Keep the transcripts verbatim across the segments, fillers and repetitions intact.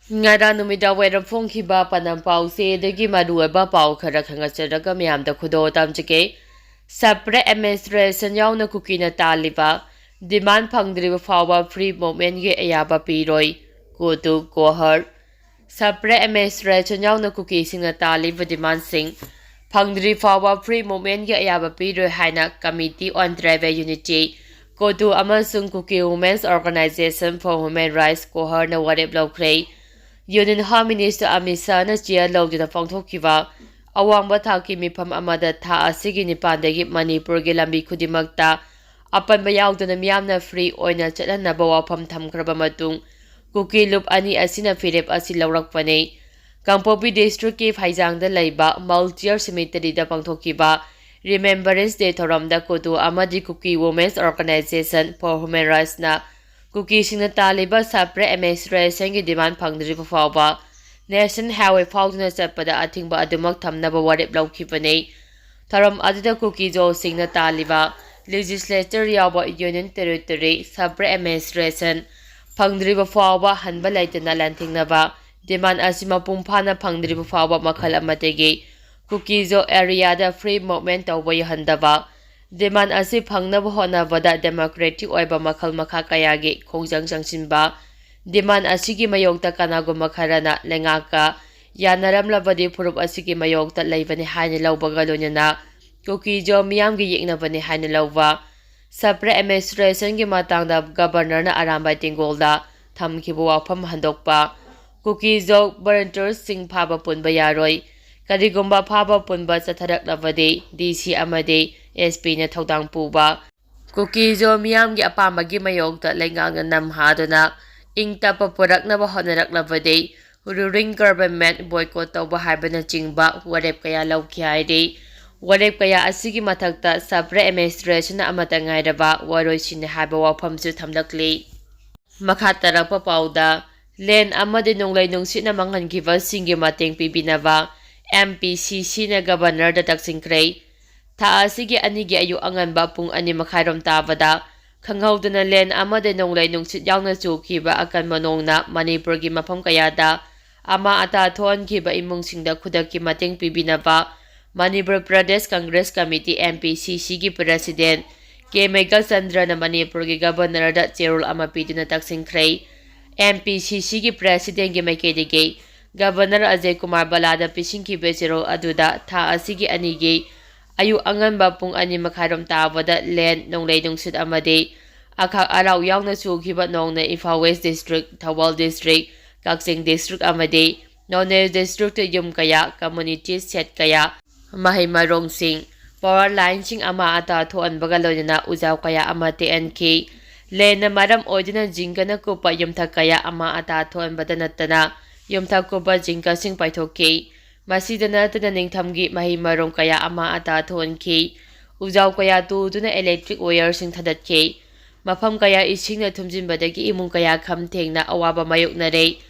ꯉꯔꯥꯡ ꯅꯨꯃꯤꯗꯥꯡ ꯋꯥꯏꯔꯝ ꯐꯣꯡꯈꯤꯕ ꯄꯥꯟꯗꯝ ꯄꯥꯎꯁꯦ ꯑꯗꯨꯒꯤ ꯃꯔꯨꯑꯣꯏꯕ ꯄꯥꯎ ꯈꯔ ꯈꯪꯒꯠꯆꯔꯒ ꯃꯌꯥꯝꯗ ꯈꯨꯗꯣꯜ ꯇꯝꯖꯒꯦ꯫ Separate administration ꯌꯥꯎꯅ ꯀꯨꯀꯤꯅ ꯇꯥꯜꯂꯤꯕ demand ꯐꯪꯗ꯭ꯔꯤꯕ ꯐꯥꯎꯕ free movementꯀꯤ ꯑꯌꯥꯕ ꯄꯤꯔꯣꯏ꯫ ꯀꯣꯇꯨ ꯀꯣꯍꯔ꯫ Separate administration ꯌꯥꯎꯅ ꯀꯨꯀꯤꯁꯤꯡꯅ ꯇꯥꯜꯂꯤꯕ demandꯁꯤꯡ ꯐꯪꯗ꯭ꯔꯤ ꯐꯥꯎꯕ free movementꯀꯤ ꯑꯌꯥꯕ ꯄꯤꯔꯣꯏ ꯍꯥꯏꯅ Committee on Tribal Unity, ꯀꯣꯇꯨ ꯑꯃꯁꯨꯡ Kuki Women's Organization for Human Rights, ꯀꯣꯍꯔꯅ ꯋꯥꯔꯦꯞ ꯂꯧꯈ꯭ꯔꯦ꯫ Union Home Minister Amit ꯁꯥꯍꯅ chair ꯂꯧꯗꯨꯅ ꯄꯥꯡꯊꯣꯛꯈꯤꯕ ꯑꯋꯥꯡꯕ ꯊꯥꯛꯀꯤ ꯃꯤꯐꯝ ꯑꯃꯗ ꯊꯥ ꯑꯁꯤꯒꯤ ꯅꯤꯄꯥꯟꯗꯒꯤ ꯃꯅꯤꯄꯨꯔꯒꯤ ꯂꯝꯕꯤ ꯈꯨꯗꯤꯡꯃꯛꯇ ꯑꯄꯟꯕ ꯌꯥꯎꯗꯅ ꯃꯤꯌꯥꯝꯅ free ꯑꯣꯏꯅ ꯆꯠꯍꯟꯅꯕ ꯋꯥꯐꯝ ꯊꯝꯈ꯭ꯔꯕ ꯃꯇꯨꯡ, ꯀꯨꯀꯤ ꯂꯨꯞ ꯑꯅꯤ ꯑꯁꯤꯅ ꯐꯤꯔꯦꯞ ꯑꯁꯤ ꯂꯧꯔꯛꯄꯅꯤ꯫ ꯀꯥꯡꯄꯣꯛꯄꯤ districtꯀꯤ ꯐꯩꯖꯥꯡꯗ ꯂꯩꯕ Multier Cemeteryꯗ ꯄꯥꯡꯊꯣꯛꯈꯤꯕ Remembrance Day ꯊꯧꯔꯝꯗ ꯀꯣꯇꯨ ꯑꯃꯗꯤ Kuki Women's Organization for Human Rightsꯅ ꯀꯨꯀꯤꯁꯤꯡꯅ ꯇꯥꯜꯂꯤꯕ separate administrationꯒꯤ demand ꯐꯪꯗ꯭ꯔꯤꯕ ꯐꯥꯎꯕ National Highway ꯐꯥꯎꯗꯨꯅ ꯆꯠꯄꯗ ꯑꯊꯤꯡꯕ ꯑꯗꯨꯃꯛ ꯊꯝꯅꯕ ꯋꯥꯔꯦꯞ ꯂꯧꯈꯤꯕꯅꯤ꯫ ꯊꯧꯔꯝ ꯑꯗꯨꯗ ꯀꯨꯀꯤꯖꯣꯁꯤꯡꯅ ꯇꯥꯜꯂꯤꯕ legislature ꯌꯥꯎꯕ Union Territory separate administration ꯐꯪꯗ꯭ꯔꯤꯕ ꯐꯥꯎꯕ ꯍꯟꯕ ꯂꯩꯇꯅ ꯂꯥꯟꯊꯦꯡꯅꯕ demand ꯑꯁꯤ ꯃꯄꯨꯡ ꯐꯥꯅ ꯐꯪꯗ꯭ꯔꯤꯕ ꯐꯥꯎꯕ ꯃꯈꯜ ꯑꯃꯗꯒꯤ ꯀꯨꯀꯤꯖꯣ areaꯗ free movement ꯇꯧꯕ ꯌꯥꯍꯟꯗꯕ, demand ꯑꯁꯤ ꯐꯪꯅꯕ ꯍꯣꯠꯅꯕꯗ democratic ꯑꯣꯏꯕ ꯃꯈꯜ ꯃꯈꯥ ꯀꯌꯥꯒꯤ ꯈꯣꯡꯖꯪ ꯆꯪꯁꯤꯟꯕ, demand ꯑꯁꯤꯒꯤ ꯃꯥꯌꯣꯛꯇ ꯀꯅꯥꯒꯨꯝꯕ ꯈꯔꯅ ꯂꯩꯉꯥꯛꯀ ꯌꯥꯅꯔꯝꯂꯕꯗꯤ ꯐꯨꯔꯨꯞ ꯑꯁꯤꯒꯤ ꯃꯥꯌꯣꯛꯇ ꯂꯩꯕꯅꯤ ꯍꯥꯏꯅ ꯂꯧꯕꯒ ꯂꯣꯏꯅꯅ ꯀꯨꯀꯤꯖꯣ ꯃꯤꯌꯥꯝꯒꯤ ꯌꯦꯛꯅꯕꯅꯤ ꯍꯥꯏꯅ ꯂꯧꯕ, separate administrationꯒꯤ ꯃꯇꯥꯡꯗ governorꯅ ꯑꯔꯥꯝꯕꯥꯏ ꯇꯦꯡꯒꯣꯜꯗ ꯊꯝꯈꯤꯕ ꯋꯥꯐꯝ ꯍꯟꯗꯣꯛꯄ, ꯀꯨꯀꯤꯖꯣ volunteersꯁꯤꯡ ꯐꯥꯕ ꯄꯨꯟꯕ ꯌꯥꯔꯣꯏ, ꯀꯔꯤꯒꯨꯝꯕ ꯐꯥꯕ ꯄꯨꯟꯕ ꯆꯠꯊꯔꯛꯂꯕꯗꯤ DC ꯑꯃꯗꯤ SPꯅ ꯊꯧꯗꯥꯡ ꯄꯨꯕ, ꯀꯨꯀꯤꯖꯣ ꯃꯤꯌꯥꯝꯒꯤ ꯑꯄꯥꯝꯕꯒꯤ ꯃꯥꯌꯣꯛꯇ ꯂꯩꯉꯥꯛꯅ ꯅꯝꯍꯥꯗꯨꯅ ꯏꯪ ꯇꯞꯄ ꯄꯨꯔꯛꯅꯕ ꯍꯣꯠꯅꯔꯛꯂꯕꯗꯤ ruling government boycott ꯇꯧꯕ ꯍꯥꯏꯕꯅꯆꯤꯡꯕ ꯋꯥꯔꯦꯞ ꯀꯌꯥ ꯂꯧꯈꯤ ꯍꯥꯏꯔꯤ꯫ ꯋꯥꯔꯦꯞ ꯀꯌꯥ ꯑꯁꯤꯒꯤ ꯃꯊꯛꯇ separate administrationꯅ ꯑꯃꯠꯇ ꯉꯥꯏꯔꯕ ꯋꯥꯔꯣꯏꯁꯤꯟꯅꯤ ꯍꯥꯏꯕ ꯋꯥꯐꯝꯁꯨ ꯊꯝꯂꯛꯂꯤ꯫ ꯃꯈꯥ ꯇꯥꯔꯛꯄ ꯄꯥꯎꯗ, land ꯑꯃꯗꯤ ꯅꯣꯡꯂꯩ ꯅꯨꯡꯁꯤꯠꯅ ꯃꯥꯡꯍꯟꯈꯤꯕꯁꯤꯡꯒꯤ ꯃꯇꯦꯡ ꯄꯤꯕꯤꯅꯕ MPCCꯅ governorꯗ ꯇꯛꯁꯤꯟꯈ꯭ꯔꯦ꯫ ꯊꯥ ꯑꯁꯤꯒꯤ ꯑꯅꯤꯒꯤ ꯑꯌꯨꯛ ꯑꯉꯟꯕ ꯄꯨꯡ ꯑꯅꯤ ꯃꯈꯥꯏꯔꯣꯝ ꯇꯥꯕꯗ ꯈꯪꯍꯧꯗꯅ ꯂꯦꯟ ꯑꯃꯗꯤ ꯅꯣꯡꯂꯩ ꯅꯨꯡꯁꯤꯠ ꯌꯥꯎꯅ ꯆꯨꯈꯤꯕ ꯑꯀꯟꯕ ꯅꯣꯡꯅ ꯃꯅꯤꯄꯨꯔꯒꯤ ꯃꯐꯝ ꯀꯌꯥꯗ ꯑꯃꯥ ꯑꯇꯥ ꯊꯣꯛꯍꯟꯈꯤꯕ ꯏꯃꯨꯡꯁꯤꯡꯗ ꯈꯨꯗꯛꯀꯤ ꯃꯇꯦꯡ ꯄꯤꯕꯤꯅꯕ Manipur Pradesh Congress committee, M P C C ꯒꯤ president ꯀꯦ ꯃꯦꯘꯆꯟꯗ꯭ꯔꯅ ꯃꯅꯤꯄꯨꯔꯒꯤ Governor ꯗ ꯆꯦꯔꯣꯜ ꯑꯃ ꯄꯤꯗꯨꯅ ꯇꯛꯁꯤꯟꯈ꯭ꯔꯦ꯫ M P C C ꯒꯤ president ꯀꯤ ꯃꯥꯏꯀꯩꯗꯒꯤ Governor ꯑꯖꯌ ꯀꯨꯃꯥꯔ ꯕꯂꯥꯗ ꯄꯤꯁꯤꯟꯈꯤꯕ ꯆꯦꯔꯣꯜ ꯑꯗꯨꯗ ꯊꯥ ꯑꯁꯤꯒꯤ ꯑꯅꯤꯒꯤ ꯑꯌꯨꯛ ꯑꯉꯟꯕ ꯄꯨꯡ ꯑꯅꯤ ꯃꯈꯥꯏꯔꯣꯝ ꯇꯥꯕꯗ ꯂꯦꯟ, ꯅꯣꯡꯂꯩ ꯅꯨꯡꯁꯤꯠ ꯑꯃꯗꯤ ꯑꯈꯥꯛ ꯑꯔꯥꯎ ꯌꯥꯎꯅ ꯆꯨꯈꯤꯕ ꯅꯣꯡꯅ Imphal West District, Thoubal District, ꯀꯛꯆꯤꯡ District ꯑꯃꯗꯤ ꯅꯣꯅꯦ District ꯇ ꯌꯨꯝ ꯀꯌꯥ, community shed ꯀꯌꯥ, ꯃꯍꯩ ꯃꯔꯣꯡꯁꯤꯡ, power line ꯁꯤꯡ ꯑꯃꯥ ꯑꯇꯥ ꯊꯣꯛꯍꯟꯕꯒ ꯂꯣꯏꯅꯅ ꯎꯖꯥꯎ ꯀꯌꯥ ꯑꯃ ꯇꯦꯛꯍꯟꯈꯤ꯫ ꯂꯦꯟꯅ ꯃꯔꯝ ꯑꯣꯏꯗꯨꯅ ꯖꯤꯡꯒꯅ ꯀꯨꯞꯄ ꯌꯨꯝꯊꯛ ꯀꯌꯥ ꯑꯃꯥ ꯑꯇꯥ ꯊꯣꯛꯍꯟꯕꯗ ꯅꯠꯇꯅ ꯌꯨꯝꯊꯛ ꯀꯨꯞꯄ ꯖꯤꯡꯒꯁꯤꯡ ꯄꯥꯏꯊꯣꯛꯈꯤ꯫ ꯃꯁꯤꯗ ꯅꯠꯇꯅ ꯅꯤꯡꯊꯝꯒꯤ ꯃꯍꯩ ꯃꯔꯣꯡ ꯀꯌꯥ ꯑꯃ ꯑꯇꯥ ꯊꯣꯛꯍꯟꯈꯤ꯫ ꯎꯖꯥꯎ ꯀꯌꯥ ꯇꯨꯗꯨꯅ electric wire ꯁꯤꯡ ꯊꯗꯠꯈꯤ꯫ ꯃꯐꯝ ꯀꯌꯥ ꯏꯁꯤꯡꯅ ꯊꯨꯝꯖꯤꯟꯕꯗꯒꯤ ꯏꯃꯨꯡ ꯀꯌꯥ ꯈꯝ ꯊꯦꯡꯅ ꯑꯋꯥꯕ ꯃꯥꯌꯣꯛꯅꯔꯦ꯫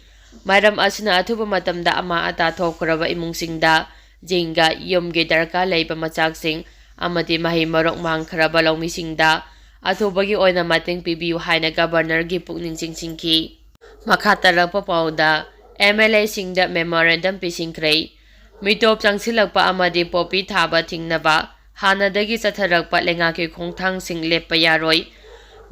ꯃꯔꯝ ꯑꯁꯤꯅ ꯑꯊꯨꯕ ꯃꯇꯝꯗ ꯑꯃꯥ ꯑꯇꯥ ꯊꯣꯛꯈ꯭ꯔꯕ ꯏꯃꯨꯡꯁꯤꯡꯗ ꯖꯤꯡꯒ, ꯌꯨꯝꯒꯤ ꯗꯔꯀꯥꯔ ꯂꯩꯕ ꯃꯆꯥꯛꯁꯤꯡ ꯑꯃꯗꯤ ꯃꯍꯩ ꯃꯔꯣꯡ ꯃꯥꯡꯈ꯭ꯔꯕ ꯂꯧꯃꯤꯁꯤꯡꯗ ꯑꯊꯨꯕꯒꯤ ꯑꯣꯏꯅ ꯃꯇꯦꯡ ꯄꯤꯕꯤꯌꯨ ꯍꯥꯏꯅ Governor ꯒꯤ ꯄꯨꯛꯅꯤꯡ ꯆꯤꯡꯁꯤꯟꯈꯤ꯫ ꯃꯈꯥ ꯇꯥꯔꯛꯄ ꯄꯥꯎꯗ, M L A ꯁꯤꯡꯗ memorandum ꯄꯤꯁꯤꯟꯈ꯭ꯔꯦ꯫ ꯃꯤꯇꯣꯞ ꯆꯪꯁꯤꯜꯂꯛꯄ ꯑꯃꯗꯤ ꯄꯣꯄꯤ ꯊꯥꯕ ꯊꯤꯡꯅꯕ ꯍꯥꯟꯅꯗꯒꯤ ꯆꯠꯊꯔꯛꯄ ꯂꯩꯉꯥꯛꯀꯤ ꯈꯣꯡꯊꯥꯡꯁꯤꯡ ꯂꯦꯞꯄ ꯌꯥꯔꯣꯏ꯫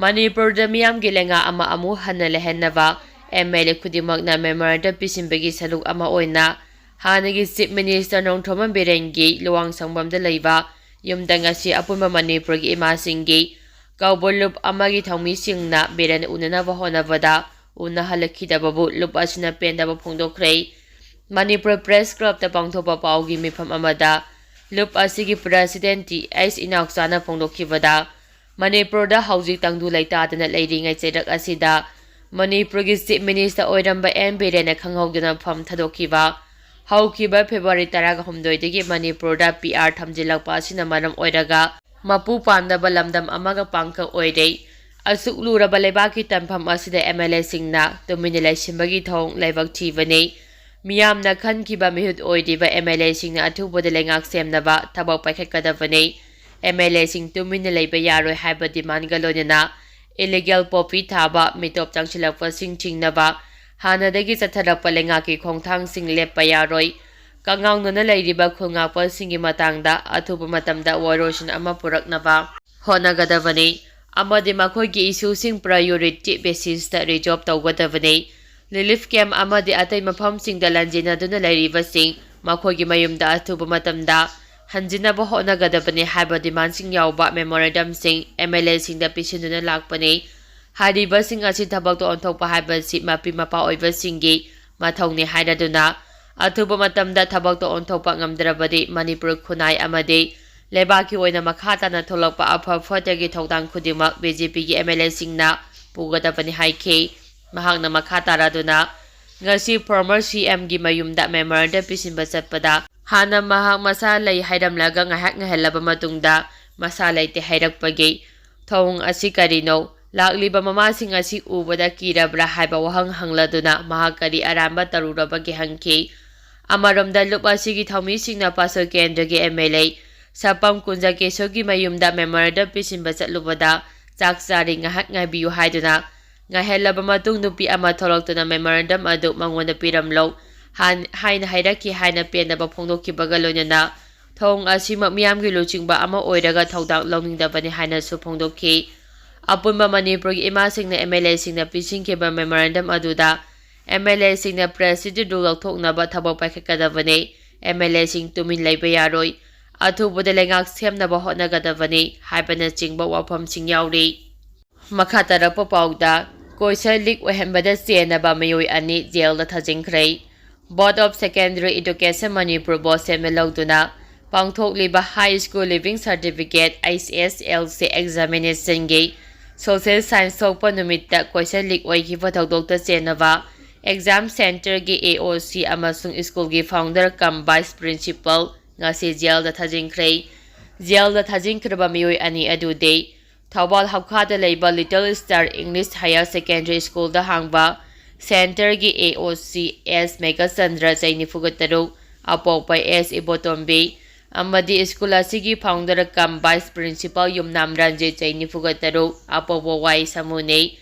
ꯃꯅꯤꯄꯨꯔꯗ ꯃꯤꯌꯥꯝꯒꯤ ꯂꯩꯉꯥꯛ ꯑꯃ ꯑꯃꯨꯛ ꯍꯟꯅ ꯂꯩꯍꯟꯅꯕ M L A ꯈꯨꯗꯤꯡꯃꯛꯅ memorandum ꯄꯤꯁꯤꯟꯕꯒꯤ ꯁꯔꯨꯛ ꯑꯃ ꯑꯣꯏꯅ ꯍꯥꯟꯅꯒꯤ Chief Minister ꯅꯣꯡꯊꯣꯝꯕꯝ ꯕꯤꯔꯦꯟꯒꯤ ꯂꯨꯋꯥꯡꯁꯪꯕꯝꯗ ꯂꯩꯕ ꯌꯨꯝꯗ ꯉꯁꯤ ꯑꯄꯨꯟꯕ ꯃꯅꯤꯄꯨꯔꯒꯤ ꯏꯃꯥꯁꯤꯡꯒꯤ ꯀꯧꯕ ꯂꯨꯞ ꯑꯃꯒꯤ ꯊꯧꯃꯤꯁꯤꯡꯅ ꯕꯤꯔꯦꯟ ꯎꯅꯅꯕ ꯍꯣꯠꯅꯕꯗ ꯎꯅꯍꯜꯂꯛꯈꯤꯗꯕꯕꯨ ꯂꯨꯞ ꯑꯁꯤꯅ ꯄꯦꯟꯗꯕ ꯐꯣꯡꯗꯣꯛꯈ꯭ꯔꯦ꯫ ꯃꯅꯤꯄꯨꯔ Press Club ꯇ ꯄꯥꯡꯊꯣꯛꯄ ꯄꯥꯎꯒꯤ ꯃꯤꯐꯝ ꯑꯃꯗ ꯂꯨꯞ ꯑꯁꯤꯒꯤ president T H ꯏꯅꯥꯎꯆꯥꯅ ꯐꯣꯡꯗꯣꯛꯈꯤꯕꯗ, ꯃꯅꯤꯄꯨꯔꯗ ꯍꯧꯖꯤꯛ ꯇꯪꯗꯨ ꯂꯩꯇꯥꯗꯅ ꯂꯩꯔꯤꯉꯩ ꯆꯩꯔꯛ ꯑꯁꯤꯗ ꯃꯅꯤꯄꯨꯔꯒꯤ Chief Minister ꯑꯣꯏꯔꯝꯕ ꯑꯦꯟ ꯕꯤꯔꯦꯟꯅ ꯈꯪꯍꯧꯗꯅ ꯐꯝ ꯊꯥꯗꯣꯛꯈꯤꯕ ꯍꯧꯈꯤꯕ February ꯇꯔꯥꯍꯨꯝꯗꯣꯏꯗꯒꯤ ꯃꯅꯤꯄꯨꯔꯗ P R ꯊꯝꯖꯤꯜꯂꯛꯄ ꯑꯁꯤꯅ ꯃꯔꯝ ꯑꯣꯏꯔꯒ ꯃꯄꯨ ꯄꯥꯝꯗꯕ ꯂꯝꯗꯝ ꯑꯃꯒ ꯄꯥꯡꯀꯛ ꯑꯣꯏꯔꯦ꯫ ꯑꯁꯨꯛ ꯂꯨꯔꯕ ꯂꯩꯕꯥꯛꯀꯤ ꯇꯥꯟꯐꯝ ꯑꯁꯤꯗ M L A ꯁꯤꯡꯅ ꯇꯨꯃꯤꯟꯅ ꯂꯩꯁꯤꯟꯕꯒꯤ ꯊꯧꯑꯣꯡ ꯂꯥꯏꯕꯛ ꯊꯤꯕꯅꯤ꯫ ꯃꯤꯌꯥꯝꯅ ꯈꯟꯈꯤꯕ ꯃꯤꯍꯨꯠ ꯑꯣꯏꯔꯤꯕ M L A ꯁꯤꯡꯅ ꯑꯊꯨꯕꯗ ꯂꯩꯉꯥꯛ ꯁꯦꯝꯅꯕ ꯊꯕꯛ ꯄꯥꯏꯈꯠꯀꯗꯕꯅꯤ꯫ ꯑꯦꯝ ꯑꯦꯜ ꯑꯦꯁꯤꯡ ꯇꯨꯃꯤꯟꯅ ꯂꯩꯕ ꯌꯥꯔꯣꯏ ꯍꯥꯏꯕ ꯗꯤꯃꯥꯟꯒ ꯂꯣꯏꯅꯅ ꯏꯂꯤꯒꯦꯜ ꯄꯣꯄꯤ ꯊꯥꯕ, ꯃꯤꯇꯣꯞ ꯆꯪꯁꯤꯜꯂꯛꯄꯁꯤꯡ ꯊꯤꯡꯅꯕ, ꯍꯥꯟꯅꯗꯒꯤ ꯆꯠꯊꯔꯛꯄ ꯂꯩꯉꯥꯛꯀꯤ ꯈꯣꯡꯊꯥꯡꯁꯤꯡ ꯂꯦꯞꯄ ꯌꯥꯔꯣꯏ꯫ ꯀꯉꯥꯎꯅꯅ ꯂꯩꯔꯤꯕ ꯈꯨꯜ ꯉꯥꯛꯄꯁꯤꯡꯒꯤ ꯃꯇꯥꯡꯗ ꯑꯊꯨꯕ ꯃꯇꯝꯗ ꯋꯥꯔꯣꯏꯁꯤꯟ ꯑꯃ ꯄꯨꯔꯛꯅꯕ ꯍꯣꯠꯅꯒꯗꯕꯅꯤ ꯑꯃꯗꯤ ꯃꯈꯣꯏꯒꯤ ꯏꯁꯨꯁꯤꯡ ꯄ꯭ꯔꯥꯏꯌꯣꯔꯤꯇꯤ ꯕꯦꯁꯤꯁꯇ ꯔꯤꯖꯣꯜꯕ ꯇꯧꯒꯗꯕꯅꯤ꯫ ꯔꯤꯂꯤꯐ ꯀꯦꯝꯞ ꯑꯃꯗꯤ ꯑꯇꯩ ꯃꯐꯝꯁꯤꯡꯗ ꯂꯥꯟꯖꯦꯟꯅꯗꯨꯅ ꯂꯩꯔꯤꯕꯁꯤꯡ ꯃꯈꯣꯏꯒꯤ ꯃꯌꯨꯝꯗ ꯑꯊꯨꯕ ꯃꯇꯝꯗ ꯍꯟꯖꯤꯟꯅꯕ ꯍꯣꯠꯅꯒꯗꯕꯅꯤ ꯍꯥꯏꯕ ꯗꯤꯃꯥꯟꯁꯤꯡ ꯌꯥꯎꯕ ꯃꯦꯃꯣꯔꯦꯟꯗꯝꯁꯤꯡ ꯑꯦꯝ ꯑꯦꯜ ꯑꯦꯁꯤꯡꯗ ꯄꯤꯁꯤꯟꯗꯨꯅ ꯂꯥꯛꯄꯅꯤ꯫ ꯍꯥꯏꯔꯤꯕꯁꯤꯡ ꯑꯁꯤ ꯊꯕꯛꯇ ꯑꯣꯟꯊꯣꯛꯄ ꯍꯥꯏꯕꯁꯤ ꯃꯄꯤ ꯃꯄꯥ ꯑꯣꯏꯕꯁꯤꯡꯒꯤ ꯃꯊꯧꯅꯤ ꯍꯥꯏꯔꯗꯨꯅ ꯑꯊꯨꯕ ꯃꯇꯝꯗ ꯊꯕꯛꯇ ꯑꯣꯟꯊꯣꯛꯄ ꯉꯝꯗ꯭ꯔꯕꯗꯤ ꯃꯅꯤꯄꯨꯔ ꯈꯨꯟꯅꯥꯏ ꯑꯃꯗꯤ ꯂꯩꯕꯥꯛꯀꯤ ꯑꯣꯏꯅ ꯃꯈꯥ ꯇꯥꯅ ꯊꯣꯛꯂꯛꯄ ꯑꯐ ꯐꯠꯇꯒꯤ ꯊꯧꯗꯥꯡ ꯈꯨꯗꯤꯡꯃꯛ ꯕꯤ ꯖꯦ ꯄꯤꯒꯤ ꯑꯦꯝ ꯑꯦꯜ ꯑꯦꯁꯤꯡꯅ ꯄꯨꯒꯗꯕꯅꯤ ꯍꯥꯏꯈꯤ꯫ ꯃꯍꯥꯛꯅ ꯃꯈꯥ ꯇꯥꯔꯗꯨꯅ ꯉꯁꯤ ꯐꯣꯔꯃꯔ ꯁꯤ ꯑꯦꯝꯒꯤ ꯃꯌꯨꯝꯗ ꯃꯦꯃꯣꯔꯦꯟꯗꯝ ꯄꯤꯁꯤꯟꯕ ꯆꯠꯄꯗ ꯍꯥꯟꯅ ꯃꯍꯥꯛ ꯃꯁꯥ ꯂꯩ ꯍꯥꯏꯔꯝꯂꯒ ꯉꯥꯏꯍꯥꯛ ꯉꯥꯏꯍꯜꯂꯕ ꯃꯇꯨꯡꯗ ꯃꯁꯥ ꯂꯩꯇꯦ ꯍꯥꯏꯔꯛꯄꯒꯤ ꯊꯧꯑꯣꯡ ꯑꯁꯤ ꯀꯔꯤꯅꯣ? ꯂꯥꯛꯂꯤꯕ ꯃꯃꯥꯁꯤꯡ ꯑꯁꯤ ꯎꯕꯗ ꯀꯤꯔꯕ꯭ꯔꯥ ꯍꯥꯏꯕ ꯋꯥꯍꯪ ꯍꯪꯂꯗꯨꯅ ꯃꯍꯥꯛ ꯀꯔꯤ ꯑꯔꯥꯟꯕ ꯇꯧꯔꯨꯔꯕꯒꯦ ꯍꯪꯈꯤ꯫ ꯑꯃꯔꯣꯝꯗ ꯂꯨꯞ ꯑꯁꯤꯒꯤ ꯊꯧꯃꯤꯁꯤꯡꯅ ꯄꯥꯁꯣꯏ ꯀꯦꯟꯗ꯭ꯔꯒꯤ ꯑꯦꯝ ꯑꯦꯜ ꯑꯦ ꯁꯄꯝ ꯀꯨꯟꯖꯀꯦꯁꯣꯔꯒꯤ ꯃꯌꯨꯝꯗ ꯃꯦꯃꯣꯔꯦꯟꯗꯝ ꯄꯤꯁꯤꯟꯕ ꯆꯠꯂꯨꯕꯗ ꯆꯥꯛ ꯆꯥꯔꯤ ꯉꯥꯏꯍꯥꯛ ꯉꯥꯏꯕꯤꯌꯨ ꯍꯥꯏꯗꯨꯅ ꯉꯥꯏꯍꯜꯂꯕ ꯃꯇꯨꯡ ꯅꯨꯄꯤ ꯑꯃ ꯊꯣꯛꯂꯛꯇꯨꯅ ꯃꯦꯃꯣꯔꯦꯟꯗꯝ ꯑꯗꯨ ꯃꯉꯣꯟꯗ ꯄꯤꯔꯝꯂꯣ ꯍꯥꯟ-, ꯍꯥꯏꯅ ꯍꯥꯏꯔꯛꯈꯤ ꯍꯥꯏꯅ ꯄꯦꯟꯗꯕ ꯐꯣꯡꯗꯣꯛꯈꯤꯕꯒ ꯂꯣꯏꯅꯅ ꯊꯧꯑꯣꯡ ꯑꯁꯤꯃꯛ ꯃꯤꯌꯥꯝꯒꯤ ꯂꯨꯆꯤꯡꯕ ꯑꯃ ꯑꯣꯏꯔꯒ ꯊꯧꯗꯥꯡ ꯂꯧꯅꯤꯡꯗꯕꯅꯤ ꯍꯥꯏꯅꯁꯨ ꯐꯣꯡꯗꯣꯛꯈꯤ꯫ ꯑꯄꯨꯟꯕ ꯃꯅꯤꯄꯨꯔꯒꯤ ꯏꯃꯥꯁꯤꯡꯅ ꯑꯦꯝ ꯑꯦꯜ ꯑꯦꯁꯤꯡꯅ ꯄꯤꯁꯤꯟꯈꯤꯕ ꯃꯦꯃꯣꯔꯦꯟꯗꯝ ꯑꯗꯨꯗ ꯑꯦꯝ ꯑꯦꯜ ꯑꯦꯁꯤꯡꯅ ꯄ꯭ꯔꯦꯁꯤꯗꯦꯟꯠ ꯔꯨꯜ ꯂꯧꯊꯣꯛꯅꯕ ꯊꯕꯛ ꯄꯥꯏꯈꯠꯀꯗꯕꯅꯤ, ꯑꯦꯝ ꯑꯦꯜ ꯑꯦꯁꯤꯡ ꯇꯨꯃꯤꯟ ꯂꯩꯕ ꯌꯥꯔꯣꯏ, ꯑꯊꯨꯕꯗ ꯂꯩꯉꯥꯛ ꯁꯦꯝꯅꯕ ꯍꯣꯠꯅꯒꯗꯕꯅꯤ ꯍꯥꯏꯕꯅꯆꯤꯡꯕ ꯋꯥꯐꯝꯁꯤꯡ ꯌꯥꯎꯔꯤ꯫ ꯃꯈꯥ ꯇꯥꯔꯛꯄ ꯄꯥꯎꯗ, ꯀꯣꯏꯁꯟ ꯂꯤꯛ ꯑꯣꯏꯍꯟꯕꯗ ꯆꯦꯟꯅꯕ ꯃꯤꯑꯣꯏ ꯑꯅꯤ ꯖꯦꯜꯗ ꯊꯥꯖꯤꯟꯈ꯭ꯔꯦ꯫ Board of Secondary Education Manipur ꯕꯣꯁꯦꯝꯅ ꯂꯧꯗꯨꯅ ꯄꯥꯡꯊꯣꯛꯂꯤꯕ High School Leaving Certificate, H S L C, examination ꯒꯤ social science ꯊꯣꯛꯄ ꯅꯨꯃꯤꯠꯇ ꯀꯣꯏꯁꯟ ꯂꯤꯛ ꯑꯣꯏꯈꯤꯕ ꯊꯧꯗꯣꯛꯇ ꯆꯦꯟꯅꯕ exam centre ꯒꯤ A O C ꯑꯃꯁꯨꯡ school ꯒꯤ founder cum vice principal ꯉꯁꯤ ꯖꯦꯜꯗ ꯊꯥꯖꯤꯟꯈ꯭ꯔꯦ꯫ ꯖꯦꯜꯗ ꯊꯥꯖꯤꯟꯈ꯭ꯔꯕ ꯃꯤꯑꯣꯏ ꯑꯅꯤ ꯑꯗꯨꯗꯤ ꯊꯧꯕꯥꯜ ꯍꯧꯈꯥꯗ ꯂꯩꯕ Little Star English Higher Secondary School ꯗ ꯍꯥꯡꯕ centre ꯒꯤ A O C S Meghachandra, ꯆꯍꯤ ꯅꯤꯐꯨꯒ ꯇꯔꯨꯛ, ꯑꯄꯣꯛꯄ S ꯏꯕꯣꯇꯣꯝꯕꯤ, ꯑꯃꯗꯤ ꯁ꯭ꯀꯨꯜ ꯑꯁꯤꯒꯤ founder cum vice principal ꯌꯨꯝꯅꯥꯝ ꯔꯟꯖꯤꯠ, ꯆꯍꯤ ꯅꯤꯐꯨꯒ ꯇꯔꯨꯛ, ꯑꯄꯣꯛꯄ ꯋꯥꯏ ꯁꯃꯨꯅꯤ,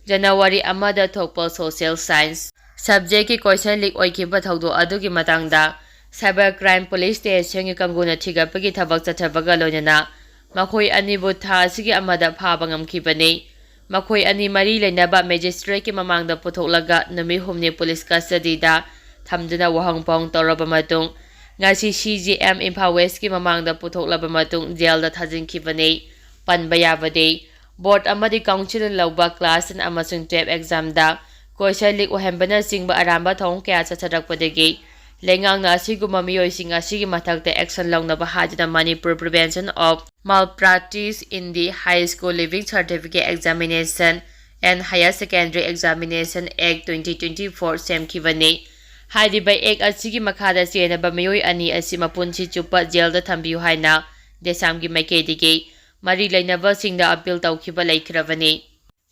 ꯖꯅꯋꯥꯔꯤ ꯑꯃꯗ ꯊꯣꯛꯄ social science subjectꯀꯤ question leak ꯑꯣꯏꯈꯤꯕ ꯊꯧꯗꯣꯛ ꯑꯗꯨꯒꯤ ꯃꯇꯥꯡꯗ cyber crime police stationꯒꯤ ꯀꯥꯡꯕꯨꯅ ꯊꯤꯒꯠꯄꯒꯤ ꯊꯕꯛ ꯆꯠꯊꯕꯒ ꯂꯣꯏꯅꯅ ꯃꯈꯣꯏ ꯑꯅꯤꯕꯨ ꯊꯥ ꯑꯁꯤꯒꯤ ꯑꯃꯗ ꯐꯥꯕ ꯉꯝꯈꯤꯕꯅꯤ꯫ ꯃꯈꯣꯏ ꯑꯅꯤ ꯃꯔꯤ ꯂꯩꯅꯕ magistrateꯀꯤ ꯃꯃꯥꯡꯗ ꯄꯨꯊꯣꯛꯂꯒ ꯅꯨꯃꯤꯠ ꯍꯨꯝꯅꯤ police custodyꯗ ꯊꯝꯗꯨꯅ ꯋꯥꯍꯪ ꯄꯥꯎꯍꯪ ꯇꯧꯔꯕ ꯃꯇꯨꯡ, ꯉꯁꯤ CJM ꯏꯝꯐꯥꯜ Westꯀꯤ ꯃꯃꯥꯡꯗ ꯄꯨꯊꯣꯛꯂꯕ ꯃꯇꯨꯡ jailꯗ ꯊꯥꯖꯤꯟꯈꯤꯕꯅꯤ꯫ ꯄꯟꯕ ꯌꯥꯕꯗꯤ, board ꯑꯃꯗꯤ councilꯅ ꯂꯧꯕ class ten ꯑꯃꯁꯨꯡ twelve examꯗ question leak ꯑꯣꯏꯍꯟꯕꯅꯆꯤꯡꯕ ꯑꯔꯥꯟꯕ ꯊꯧꯑꯣꯡ ꯀꯌꯥ ꯆꯠꯊꯔꯛꯄꯗꯒꯤ ꯂꯩꯉꯥꯛꯅ ꯑꯁꯤꯒꯨꯝꯕ ꯃꯤꯑꯣꯏꯁꯤꯡ ꯑꯁꯤꯒꯤ ꯃꯊꯛꯇ action ꯂꯧꯅꯕ ꯍꯥꯏꯗꯨꯅ Manipur Prevention of Malpractice in the High School Leaving Certificate Examination and Higher Secondary Examination Act twenty twenty-four ꯁꯦꯝꯈꯤꯕꯅꯤ꯫ ꯍꯥꯏꯔꯤꯕ act ꯑꯁꯤꯒꯤ ꯃꯈꯥꯗ ꯆꯦꯟꯅꯕ ꯃꯤꯑꯣꯏ ꯑꯅꯤ ꯑꯁꯤ ꯃꯄꯨꯟꯁꯤ ꯆꯨꯞꯄ jailꯗ ꯊꯝꯕꯤꯌꯨ ꯍꯥꯏꯅ DESAMꯒꯤ ꯃꯥꯏꯀꯩꯗꯒꯤ ꯃꯔꯤ ꯂꯩꯅꯕꯁꯤꯡꯗ appeal ꯇꯧꯈꯤꯕ ꯂꯩꯈ꯭ꯔꯕꯅꯤ꯫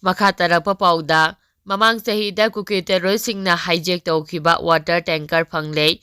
ꯃꯈꯥ ꯇꯥꯔꯛꯄ ꯄꯥꯎꯗ, ꯃꯃꯥꯡ ꯆꯍꯤꯗ ꯀꯨꯀꯤ terroristꯁꯤꯡꯅ hijack ꯇꯧꯈꯤꯕ water tanker ꯐꯪꯂꯦ꯫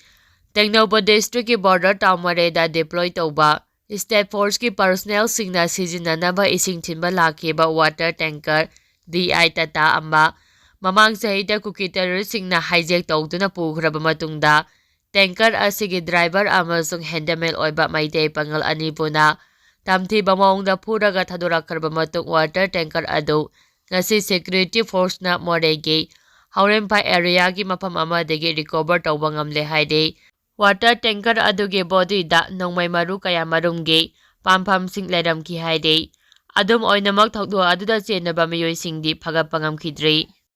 ꯇꯦꯡꯅꯧꯄꯜ districtꯀꯤ border town ꯃꯣꯔꯦꯗ deploy ꯇꯧꯕ state forceꯀꯤ personnelꯁꯤꯡꯅ ꯁꯤꯖꯤꯟꯅꯅꯕ ꯏꯁꯤꯡ ꯊꯤꯟꯕ ꯂꯥꯛꯈꯤꯕ water tanker DI Tata ꯑꯃ ꯃꯃꯥꯡ ꯆꯍꯤꯗ ꯀꯨꯀꯤ terroristꯁꯤꯡꯅ hijack ꯇꯧꯗꯨꯅ ꯄꯨꯈ꯭ꯔꯕ ꯃꯇꯨꯡꯗ, tanker ꯑꯁꯤꯒꯤ driver ꯑꯃꯁꯨꯡ handyman ꯑꯣꯏꯕ ꯃꯩꯇꯩ ꯄꯥꯉꯜ ꯑꯅꯤꯕꯨꯅ ꯇꯝꯊꯤꯕ ꯃꯑꯣꯡꯗ ꯐꯨꯔꯒ ꯊꯥꯗꯣꯔꯛꯈ꯭ꯔꯕ ꯃꯇꯨꯡ, water tanker ꯑꯗꯨ ꯉꯁꯤ security forceꯅ ꯃꯣꯔꯦꯒꯤ ꯍꯥꯎꯔꯦꯝꯐꯥꯏ areaꯒꯤ ꯃꯐꯝ ꯑꯃꯗꯒꯤ recover ꯇꯧꯕ ꯉꯝꯂꯦ ꯍꯥꯏꯔꯤ꯫ Water tanker ꯑꯗꯨꯒꯤ bodyꯗ ꯅꯣꯡꯃꯩ ꯃꯔꯨ ꯀꯌꯥ ꯃꯔꯨꯝꯒꯤ ꯄꯥꯟꯐꯝꯁꯤꯡ ꯂꯩꯔꯝꯈꯤ ꯍꯥꯏꯔꯤ꯫ ꯑꯗꯨꯝ ꯑꯣꯏꯅꯃꯛ, ꯊꯧꯗꯣꯛ ꯑꯗꯨꯗ ꯆꯦꯟꯅꯕ ꯃꯤꯑꯣꯏꯁꯤꯡꯗꯤ ꯐꯒꯠꯄ ꯉꯝꯈꯤꯗ꯭ꯔꯤ꯫